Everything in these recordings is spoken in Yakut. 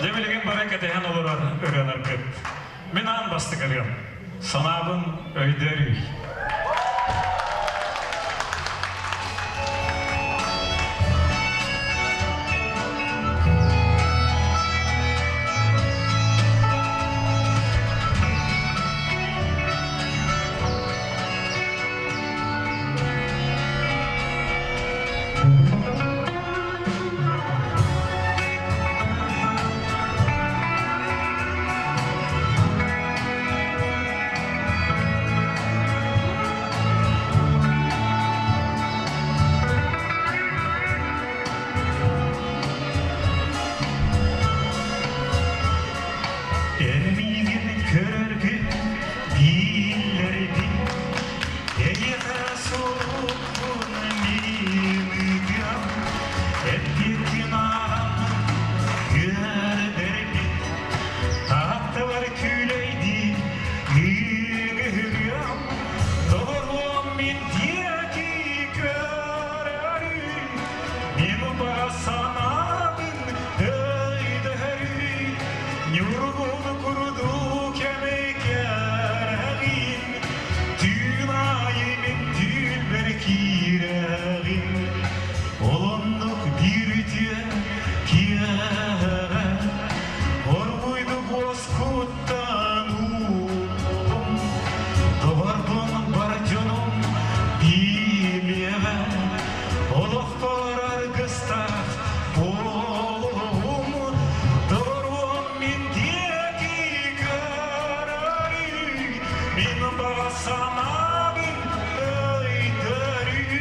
Дьэ билигин бары кэтэһэн олорор ырыаларгыт. Мин аан бастакы ырыам. Санаабын өйдөөрүй. Эн миигин көрөргүн дииллэрбин Эйиэхэ суохпун мин ыытыам Эппиэккин ааҕаммын үөрдэрбин Таатталар күүлэйдии ыҥырыам Доҕоруом мин диэки көрөрүй Мин баҕа санаабын өйдөһөрүй Ньургун курдук кэми кэрэҕин Түүн аайы мин түүлбэр киирэҕин Ол оннук биир үтүө киэһэ Оргуйдук уоскуттан уум Доҕорбун бар дьонум билиэҕэ Олохпор аргыстаах буолуум Доруом мин диэки көрөрүй Мин баҕа санаабын өйдөрүй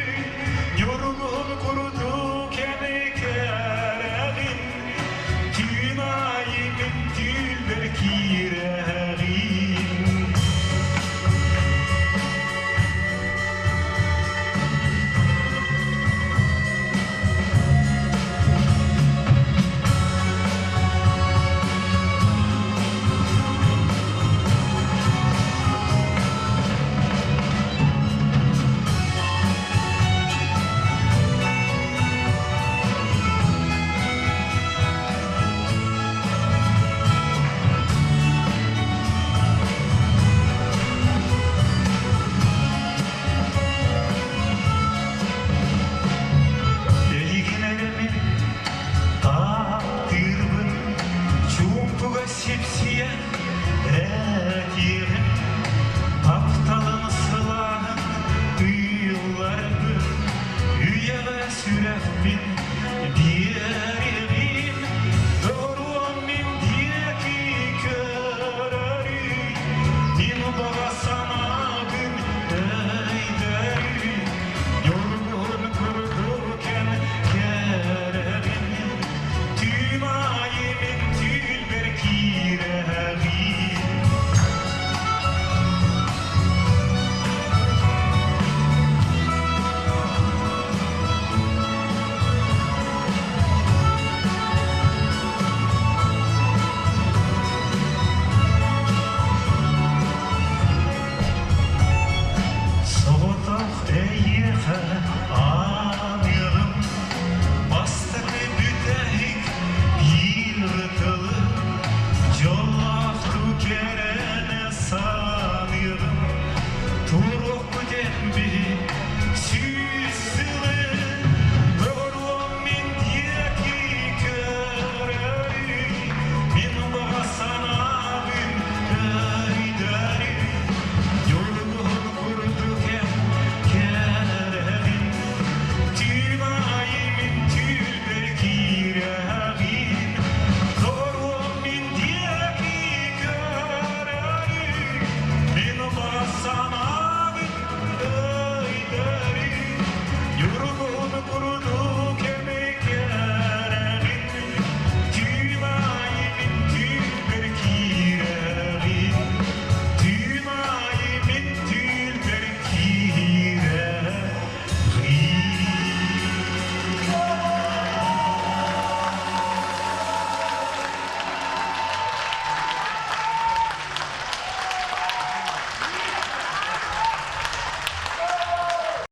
Ньургун курдук кэми кэрэҕин Түүн аайы мин түүлбэр киирэҕин. Эйигин эрэ мин таптыырбын чуумпуга сипсийбин.